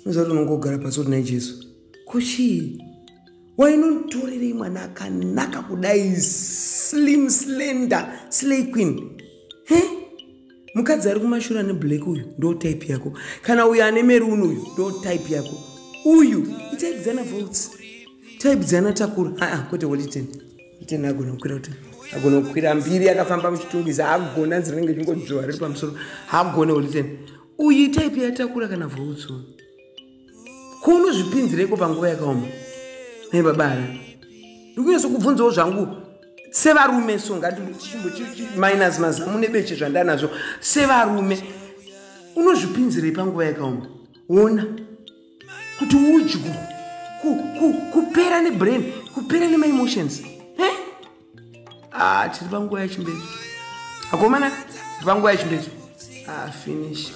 Unoziva kuti unongogara pasi kuti nai Jesu, ko chii wainonditorerei mwana akanaka kudai, slim, slender, slay queen, he? Mukadzi ari kumashure ane black uyu ndo type yako, kana uyu ane maroon uyu ndo type yako. Uyu itype dzana Volts, type dzana Takura. Aa, kwete Holy Ten. Ten agona kukwira, kuti agona kukwira mbiri akafamba muChitungwiza, agona nzi rinenge chingodzvova riri pamusoro, hagone Holy Ten. Uyu type yaTakura kana Volts. Ko unozvipinzireko panguva yakaoma nai babara? Ndikunyatso zvangu sevarume, so ngati minus mazamu nebeche zvandanazvo, sevarume unozvipinzirei panguva yakaoma? Ona kuti udyu kupera nebrain, kupera nemaemotions. Ah, tiri panguva yachimbedzo, akomana, tiri panguva yachimbedzo. Ah, finish.